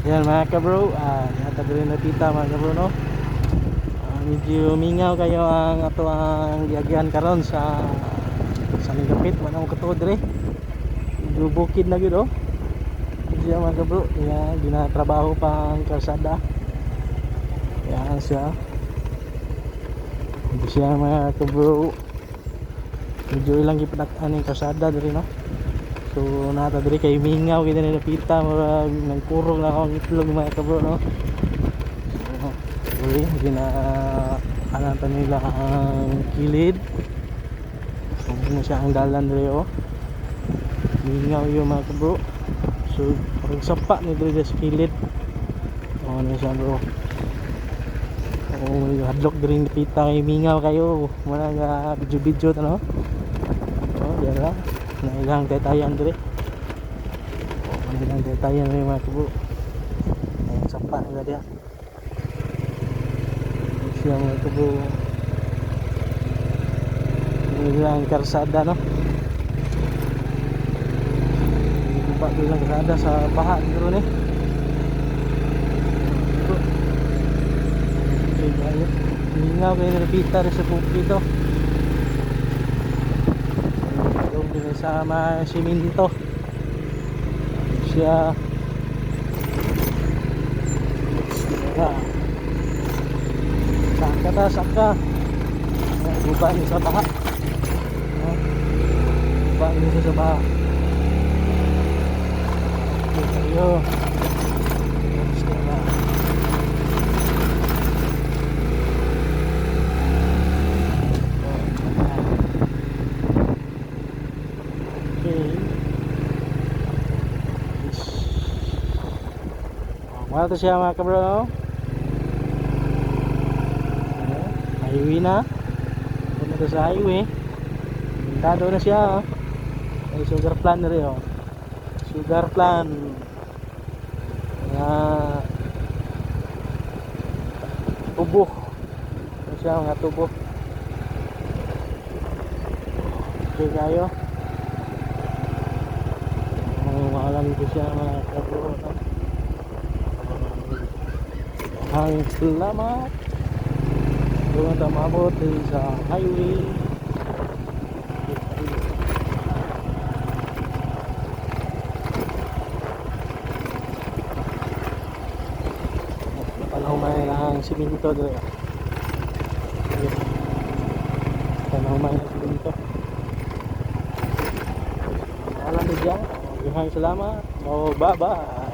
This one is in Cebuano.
Yan, mga kabro, yata diri na tita, mga kabro, no. Medyo mingaw kayo ang ato ang giagyan karon sa Nigapit, wala mo katuod diri. Medyo bukid na gyud oh. Siya, mga kabro, yan, ginatrabaho pa ang kalsada. Yan siya. Hindi siya, mga kabro. Medyo ilang gipadak-an yung kalsada diri, no. So nata diri kay mingaw kita ni napita, murag nang kurog na akong itlog, mga kabro, no. So uli gina ananta nila ang kilid. So mo siya ang dalan diri oh. Mingaw yung, mga kabro. So murag sapa ni diri sa kilid. Oh, ano siya, bro. Oh, hadlok diri napita kay mingaw kayo. Wala nga video-video no. Oh, diyan lang. Nailang tetayan diri. Oh, nailang tetayan diri, mga kabro. Ayan, sapa nila diya. Siya, mga kabro. Nailang karsada, no. Guba diri lang karsada sa baha dito ni. Bro. Okay, kayo. Mingaw kayo nilapita rin sa bukid to. Yung sa mga siminto siya. Saka saka ta saka. Guba niya sa baha. Guba niya sa baha. Okay kayo. Saka. Okay. Yes. Oh, mao to siya, mga kabro, no? Ayan, highway na. Punta to sa highway. Pintado na siya, oh. May sugar plant na rin, oh. Sugar plant. Mga tubo. Ito siya, mga tubo. Okay kayo. Ang mahalan ko siya, mga kabro, no? Ang salamat. Doon tayo maabot din sa highway. Panahumay ang siminto doon. Panahumay ang siminto. Alam mo dyan. Maraming salamat. Oh, bye-bye.